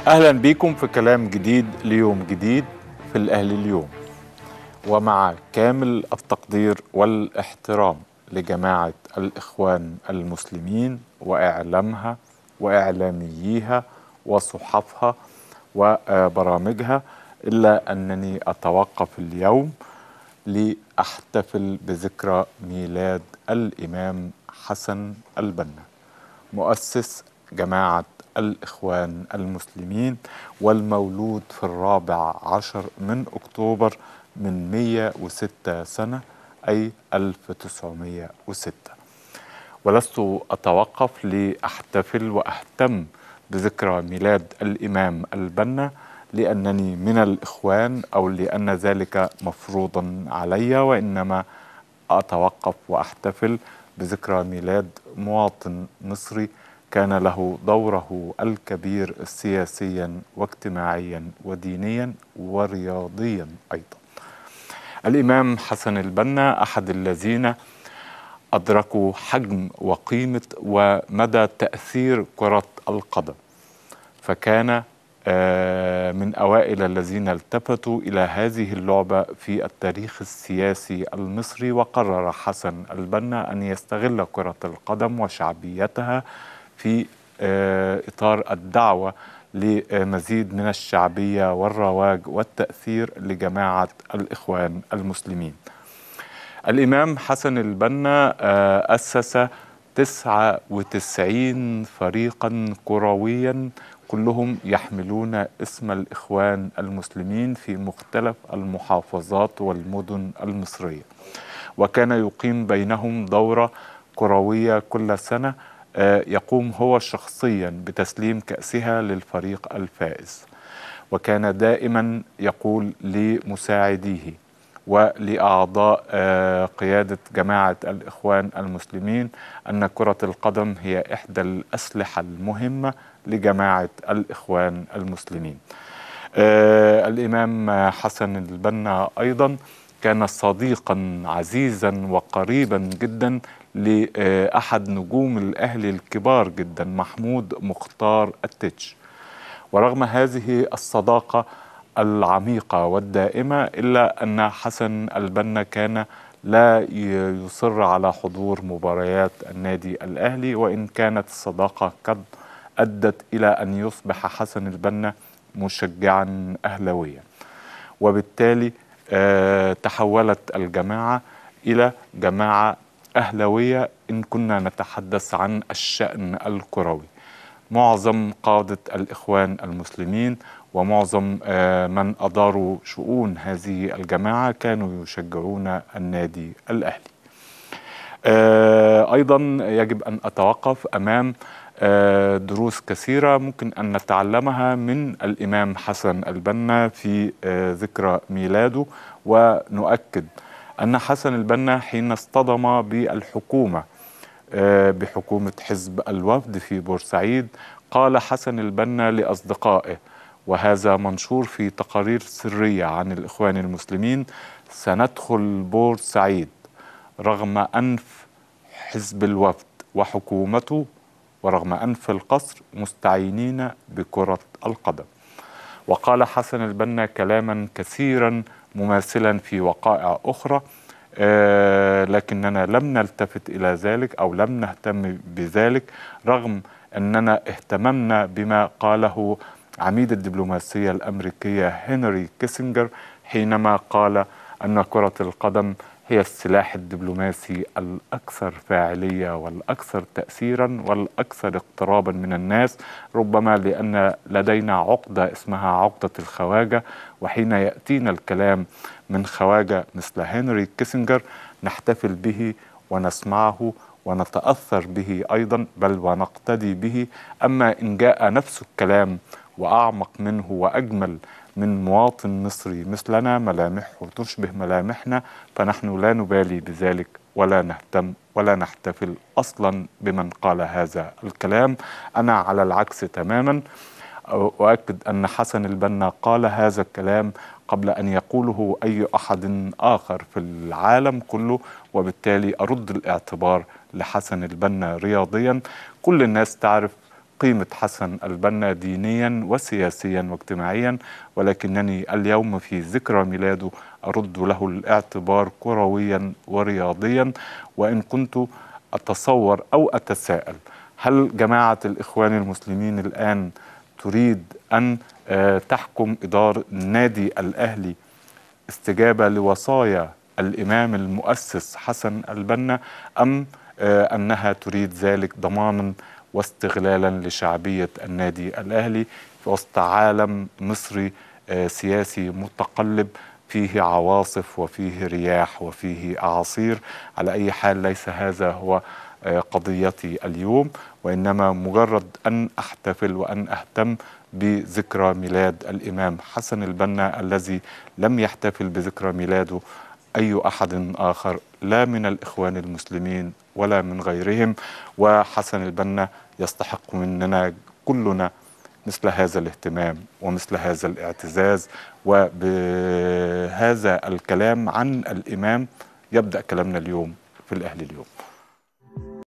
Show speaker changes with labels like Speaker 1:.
Speaker 1: أهلا بيكم في كلام جديد ليوم جديد في الأهلي اليوم، ومع كامل التقدير والاحترام لجماعة الإخوان المسلمين وإعلامها وإعلامييها وصحفها وبرامجها، إلا أنني أتوقف اليوم لأحتفل بذكرى ميلاد الإمام حسن البنا مؤسس جماعة الإخوان المسلمين، والمولود في 14 من أكتوبر من 106 سنة، أي 1906. ولست أتوقف لأحتفل وأهتم بذكرى ميلاد الإمام البنا لأنني من الإخوان أو لأن ذلك مفروضا علي، وإنما أتوقف وأحتفل بذكرى ميلاد مواطن مصري كان له دوره الكبير سياسيا واجتماعيا ودينيا ورياضيا أيضا. الإمام حسن البنا أحد الذين أدركوا حجم وقيمة ومدى تأثير كرة القدم، فكان من أوائل الذين التفتوا إلى هذه اللعبة في التاريخ السياسي المصري. وقرر حسن البنا أن يستغل كرة القدم وشعبيتها في إطار الدعوة لمزيد من الشعبية والرواج والتأثير لجماعة الإخوان المسلمين. الإمام حسن البنا أسس 99 فريقا كرويا كلهم يحملون اسم الإخوان المسلمين في مختلف المحافظات والمدن المصرية، وكان يقيم بينهم دورة كروية كل سنة يقوم هو شخصيا بتسليم كأسها للفريق الفائز، وكان دائما يقول لمساعديه ولأعضاء قيادة جماعة الإخوان المسلمين أن كرة القدم هي إحدى الأسلحة المهمة لجماعة الإخوان المسلمين. الإمام حسن البنا أيضا كان صديقا عزيزا وقريبا جدا لأحد نجوم الأهلي الكبار جدا، محمود مختار التتش. ورغم هذه الصداقة العميقة والدائمة، إلا أن حسن البنا كان لا يصر على حضور مباريات النادي الأهلي، وإن كانت الصداقة قد أدت إلى أن يصبح حسن البنا مشجعا أهلاويا، وبالتالي تحولت الجماعة إلى جماعة أهلاوية إن كنا نتحدث عن الشأن الكروي. معظم قادة الإخوان المسلمين ومعظم من أداروا شؤون هذه الجماعة كانوا يشجعون النادي الأهلي. أيضا يجب أن أتوقف أمام دروس كثيرة ممكن أن نتعلمها من الإمام حسن البنا في ذكرى ميلاده، ونؤكد أن حسن البنا حين اصطدم بالحكومة بحكومة حزب الوفد في بورسعيد قال حسن البنا لأصدقائه، وهذا منشور في تقارير سرية عن الإخوان المسلمين: سندخل بورسعيد رغم أنف حزب الوفد وحكومته ورغم أنف القصر مستعينين بكرة القدم. وقال حسن البنا كلاما كثيرا مماثلا في وقائع أخرى، لكننا لم نلتفت إلى ذلك أو لم نهتم بذلك، رغم أننا اهتممنا بما قاله عميد الدبلوماسية الأمريكية هنري كيسنجر حينما قال أن كرة القدم هي السلاح الدبلوماسي الأكثر فاعلية والأكثر تأثيرا والأكثر اقترابا من الناس، ربما لأن لدينا عقدة اسمها عقدة الخواجة، وحين يأتينا الكلام من خواجة مثل هنري كيسنجر نحتفل به ونسمعه ونتأثر به أيضا، بل ونقتدي به. أما إن جاء نفس الكلام وأعمق منه وأجمل من مواطن مصري مثلنا ملامحه تشبه ملامحنا، فنحن لا نبالي بذلك ولا نهتم ولا نحتفل أصلا بمن قال هذا الكلام. أنا على العكس تماما أؤكد أن حسن البنا قال هذا الكلام قبل أن يقوله أي أحد آخر في العالم كله، وبالتالي أرد الاعتبار لحسن البنا رياضيا. كل الناس تعرف قيمة حسن البنا دينيا وسياسيا واجتماعيا، ولكنني اليوم في ذكرى ميلاده أرد له الاعتبار كرويا ورياضيا. وإن كنت أتصور أو أتساءل هل جماعة الإخوان المسلمين الآن تريد أن تحكم إدارة نادي الأهلي استجابة لوصايا الإمام المؤسس حسن البنا، أم أنها تريد ذلك ضمانا واستغلالا لشعبية النادي الأهلي في وسط عالم مصري سياسي متقلب فيه عواصف وفيه رياح وفيه أعاصير؟ على أي حال ليس هذا هو قضيتي اليوم، وإنما مجرد أن أحتفل وأن أهتم بذكرى ميلاد الإمام حسن البنا الذي لم يحتفل بذكرى ميلاده أي أحد آخر، لا من الإخوان المسلمين ولا من غيرهم. وحسن البنا يستحق مننا كلنا مثل هذا الاهتمام ومثل هذا الاعتزاز. وبهذا الكلام عن الإمام يبدأ كلامنا اليوم في الأهلي اليوم.